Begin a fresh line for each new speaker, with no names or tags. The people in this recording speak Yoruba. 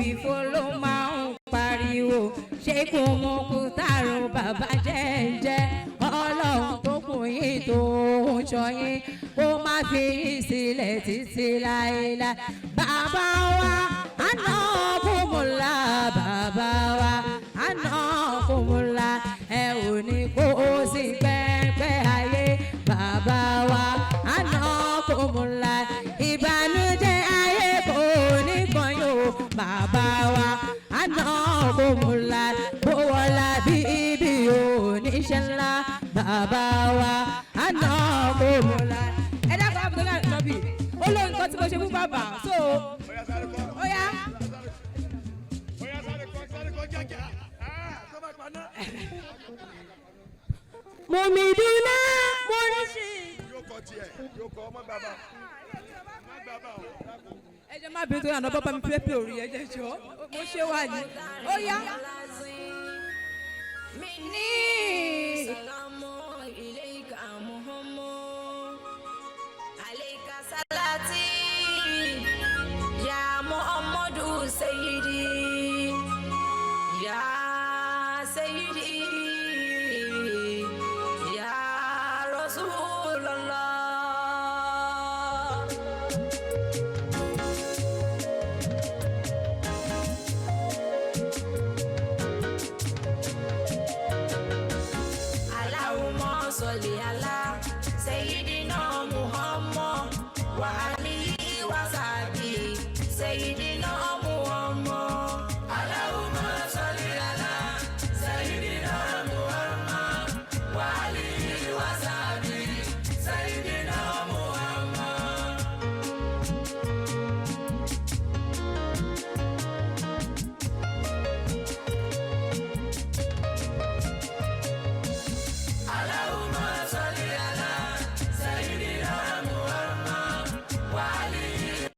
Òfìfo ló máa ń pariwo. Ṣé kò mọ kó tààrọ bàbá jẹ́jẹ́? Ọlọ́run tó kù yín tó ń sọ yín, kó má fi yín sílẹ̀ títí láéláé. Bàbá wa àná kùmùlà, bàbá wa àná kùmùlà, ẹ ò ní kó o sì pẹ́pẹ́ ayé. Bàbá wa àná kùmùlà, ìbànújẹ́ ayé kò ní kàn yóò. Bàbá wa àná kùmùlà, kó wọlá bí ibi oníṣẹ́ ńlá. Bàbá wa àná kùmùlà. Ẹ dákun, Abdullahi Nọbì ó lóun nǹkan tí mo ṣe fún bàbá so ó yá.
Oya, sáré kọ, sáré kọ kíákíá. Ah, tó bá paná.
Mùmídùnà mọ́ríṣì.
Yóò kọ tiẹ̀, yóò kọ ọmọ bàbá. Má bàbá o.
Ẹ jẹ́ má bínú tó yànnà bàbá mi pépè òrí, ẹ jẹ́ jọ mo ṣe wà ní. Ó yá. Ní.